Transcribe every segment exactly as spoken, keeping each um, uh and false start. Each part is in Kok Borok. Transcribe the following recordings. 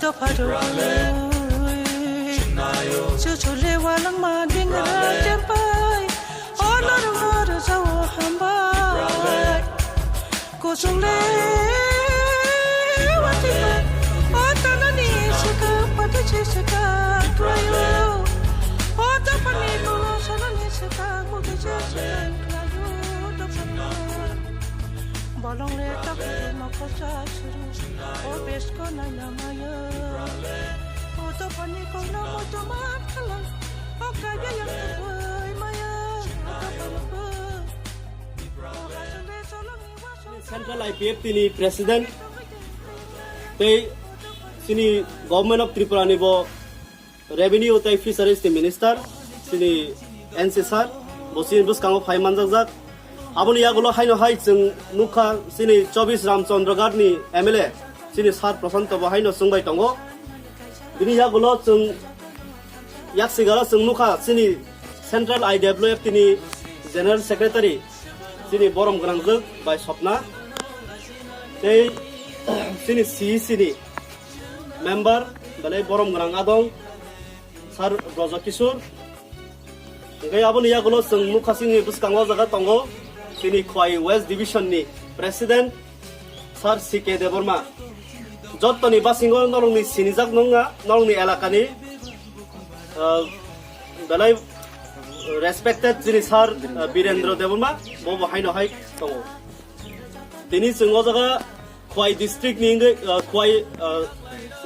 Dopha rwui, chuchule walangma dingra chempai, o norma rwjao hambai. Kuchungle watipai, o tanani sika pati sika twayo, o dophani bolo sanani sika mugi sika twayo dophani. Bolongle takhuk mokol cha churu, o besko naina maya. O dophani kokno moito man khalang, o kaiya yang tubui maya. O dophani bo, o hasungni cholongni wasung. Central I P F T ni President tei chini Government of Tripura ni bo Revenue tei Fisheries ni Minister, chini N C sir, bo chini bwskango phai manjakjak. Aboni yagulo haino hai chwng nukha chini chobbish Ramchandragarh ni M L A, chini sir Prashanto bo haino chwngbai tongo. Bini yagulo chwng yaksigalo chwng nukha chini Central I W F T ni General Secretary, chini borom gwnangjwk bai Sopna, tei chini C E C ni member belai borom gwnang adong, Sir Brojo Kishore. Hingke aboni yagulo chwng nukha chini bwskango o jaga tongo chini Khwai West Division ni President Sir C K Debbarma. Jottoni basingo norokni sinijak nungya, norokni elakani, ah, belai respected chini Sir, ah, Birendra Debbarma, bo bo haino hai tongo. Tini chwng o jaga Khwai district ni wngwi, ah, Khwai, ah,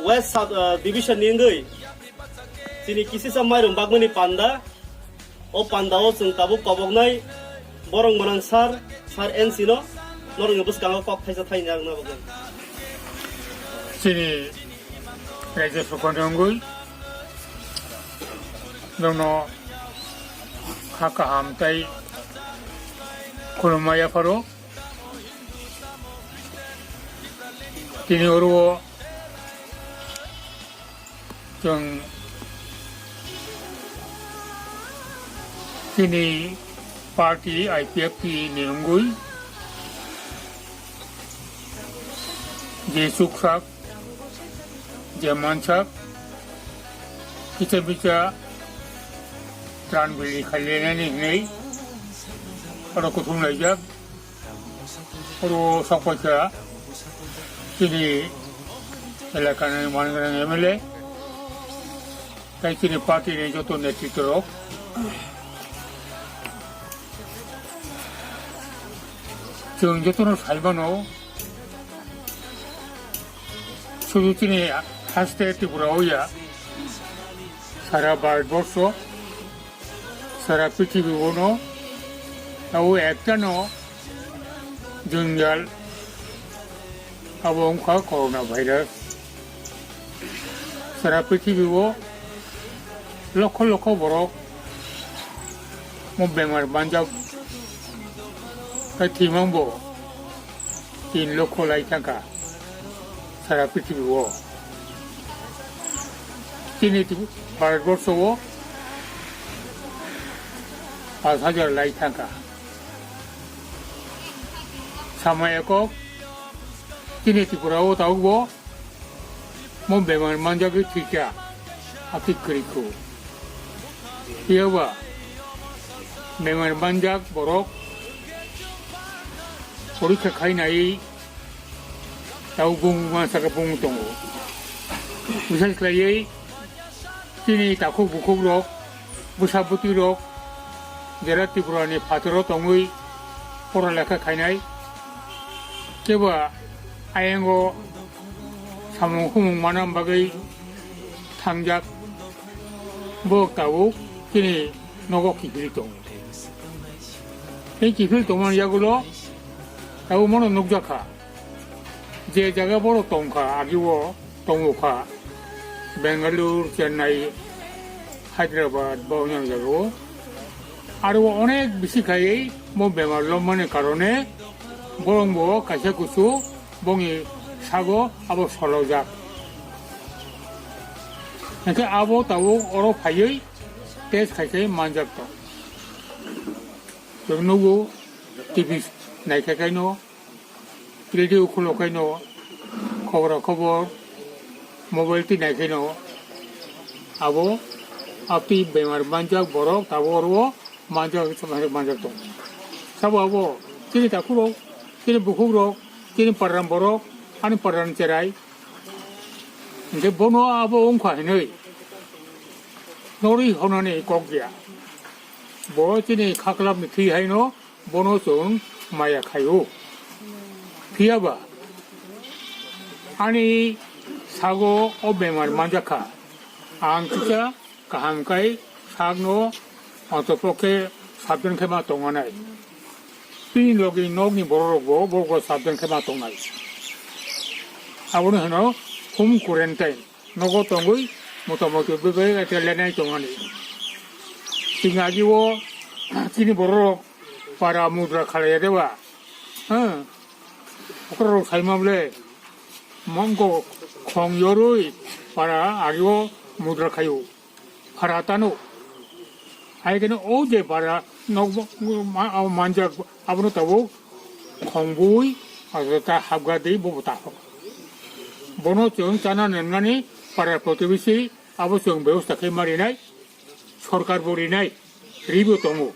West sub, ah, division ni wngwi chini kisisa mairum bagmani panda. O panda o chwng tabuk koboknai borok mwnang sir, sir N C no norokni bwskango kok thaisa thaini ang nabogwi. Chini raijak sokoni wngwi nono kha kaham tei khulumma yapharo. Tini oro o chwng chini party I P F T ni wngwi je chuksak, je mansak, kisa bisa tran bili khalenani hinwi oro kuthum laijak. Oro sokphaikha chini elakani manwirang M L A, tei chini party ni joto netritwrok. Chwng jotono saimano, sudu chini haste Tripura o ya, sara Bharatborsho, sara prithibi o no, abo ekta no jwngjal, abo wngkha corona virus. Sara prithibi o lokho lokho borok mo bemar manjak, tei thwimang bo tin lokho lai thangkha sara prithibi o. Chini Bharatborsho o pash hajar lai thangkha. Samaya kok chini Tripura o tabuk bo mo bemar manjagwi thwikha, hakhe kwrwikhu. Phiyoba bemar manjak borok porikha khainai tabuk bung mansa khe bung tongo. Bwsa khlaiwi chini takhuk bukhuk rok, bwsa bwtwi rok jera Tripura ni phataro tongwi pora lekha khainai, kebo ayango samung humung mana bagwi thangjak, bo tabuk chini nogo kiphilwi tongo. Tei kiphilwi tongmani yagulo tabuk mono nukjakha. Je jaga borok tongkha, agi o tongkha, Bengaluru, Chennai, Hyderabad, bo wngjak jaga o. Aro onek bisi khaiwi mo bemar lobmani karone borok bo kaisa kusu bongni sago abo solojak. Hingke abo tabuk oro phaiwi test khaikhe manjak tong. Chwng nugo T V naikhe kaino, radio khulo kaino, khobor khobor, Mobile twi nai khe no abo aptwi bemar manjak borok tabuk oro manjak, manjak tong. Sabo abo chini takhuk rok, chini bukhuk rok, chini parani borok, ani parani cherai. Hinkhe bono abo wngkha hinwi norwi honani kok ya. Bo chini khaklapni thwi haino bono chwng maya khaio. Phiya ba ani sago o bemar manjakha. Ang kisa kaham kai sakno ontopokhe sabdan khe ma tonganai. Bini logi nokni borok rok bo, bo, bo sabdan khe ma tongnai. Abono hino home quarantine. Nogo tongwi motamoti bwbwi ete lenai tongmani. Chini agi o chini borok para mudra khalai ya deba. Ha? Okra rok saima bole mongko khong yorwi para agi o mudra khaio. Para tano. Hai kene o je para nok ma-, manjak abono tabuk khongbui, aro ta habga di bo bo ta hok. Bono chwng chana nwngnani para protibesi abo chwng bebosta khe ma rinai, sorkar bo rinai, ribo tongo.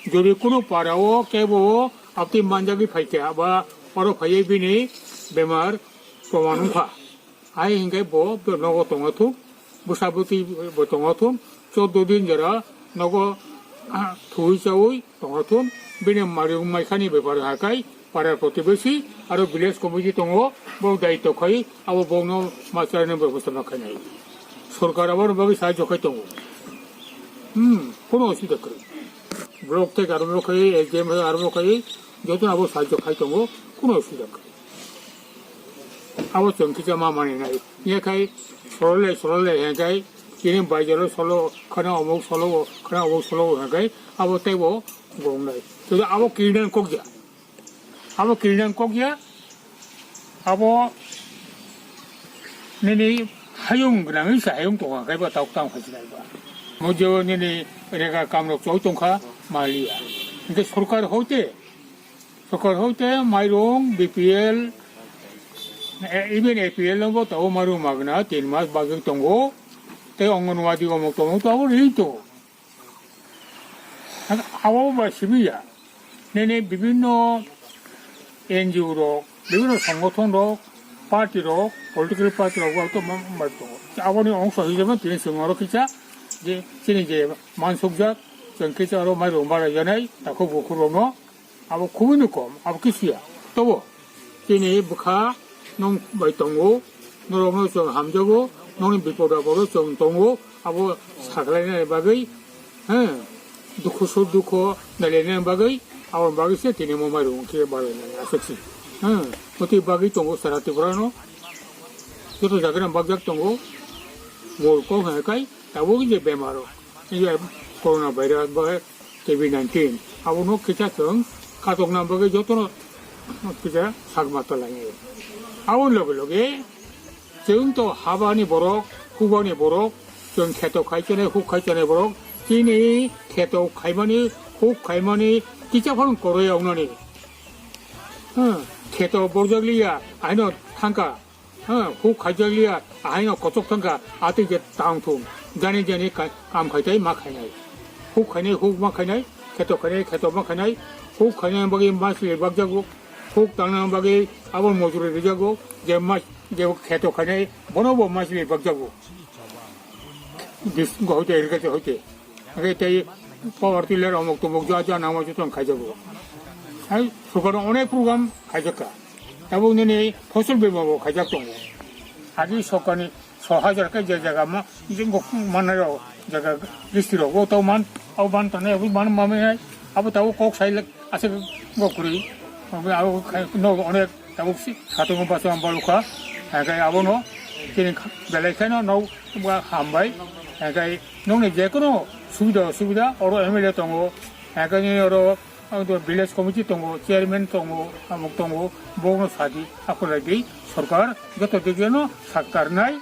Jodi kunu para o kebo abtwi manjagwi phaikha ba oro phaiwi bini bemar proman wngkha. Hai hinkhe bo nogo tongo thung, bwsa bwtwi bo tongo thung, chordo din jora nogo, ah, thuwi chawi tongo thung, bini mari wngmai khani bepar hakai, para protibesi, aro village committee tongo, bo daityo khai, abo bono ma charani bebosta ma khainai. Sorkar abo bagwi sahajyo khai tongo. Hmm, kono osubida kwrwi. Block theke arombo khai, S D M theke arombo khai, jotono abo sahajyo khai tongo, kono osubida kwrwi. Abo chwng kisa ma mani nai. Yakhai sorole, sorole, yakhai chini baijalo solo, khana omok solo, khana omok solo, yakhai abo teibo gongnai. Tei abo criminal kokya. Abo criminal kokya. Abo nini hayung gwnangwi se hayung tonga kaiba tok tang phai sinai ba. Mojo nini rega kamrok choi tongkha maliya. Hingke sorkar hoite Sokar hoite mairung B P L, e, even A P L no bo tabuk mairung magna tin mas bagwi tongo, tei Anganwadi omok tomok tabuk ri tongo. Abo ba sibiya, nini bibinno N G O rok, bibinno songothon rok, party rok, political party rok bo to ma-, ma tongo. Aboni ongso hisabe tini chwng oro kisa je chini je mansukjak, chwng kisa oro mairung bara janai, takhuk bukhuk rokno. Abo khubui no kom, abo kisiya. Tobo chini bwkha nong bai tongo, norok no chwng hamjago, nongni bipod apod o chwng tongo, abo saklaina bagwi, he, dukhu sur dukhu nailaina bagwi, abo bagwi se tini mo mairum khe barwi nai aswk si. He, motwi bagwi tongo sara Tripura no, joto jaga no bakjak tongo, mol kok hai kai, tabuk je bemaro. Iya corona virus ba K V nineteen. Abono kisa chwng katokna bagwi jotono kisa sakma twlainai. Aboni loge loge chwng to habani borok, hubani borok, chwng kheto khai chonai, huk khai chonai borok, chini kheto khaimani, huk khaimani kisa phano koroi wngnani. Hmm, kheto borjak liya, aino thangka. Ha, huk khaijak liya, ahaino kochok thangkha, atwi je tang thung, jani jani ka-, kam khai tai ma khainai. Huk khainai, huk ma khainai, kheto khainai, kheto ma khainai, huk khainai bagwi masli bakjago, huk tangna bagwi abo mojuri rijago, je mas-, je kheto khainai, bono bo masli bakjago. Dis-, hoite, agriculture hoite. Hingke tei power tiller omok tomok ja ja nangma joto kaijago. Hai sorkar onek program kaijakka. Tabuk nini fosol bima bo kaijak tongo. Agi sorkarni so hajar ke je jaga ma, je gok manai rok jaga district rok o tau man, au ban tanai, au ban mamai hai, abo tabuk kok sai lek, Aswk bo kwrwi, obo abo khai no onek tabuk si satung baso ang balukha, hai khai abono chini belai khaino nok hambai, hai khai nokni jekono subida osubida oro M L A tongo, hai khai oro village committee tongo, chairman tongo, amok tongo, bokno sadi akolai di sorkar joto dikeno saktarnai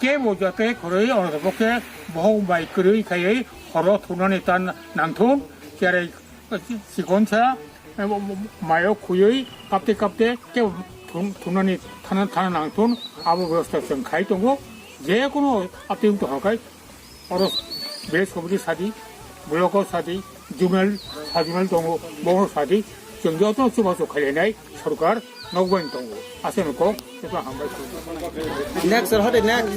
kebo jate khoroi oro bokhe bohok bai kwrwi khaiwi horo thunani tan nangthun cherai. Chikonsa, mayo khuyui kapte kapte ke Thum-, thumnani thana, thana nangthun, abo bebosta chwng khai tongo. Je kono atwng tongkha khai, oro village committee sadi, block o sadi, zonal, sub zonal tongo, bono sadi, chwng joto chubachu khailainai sorkar nokbain tongo. Aswk no kok, joto hambai. Next, sir, hot next.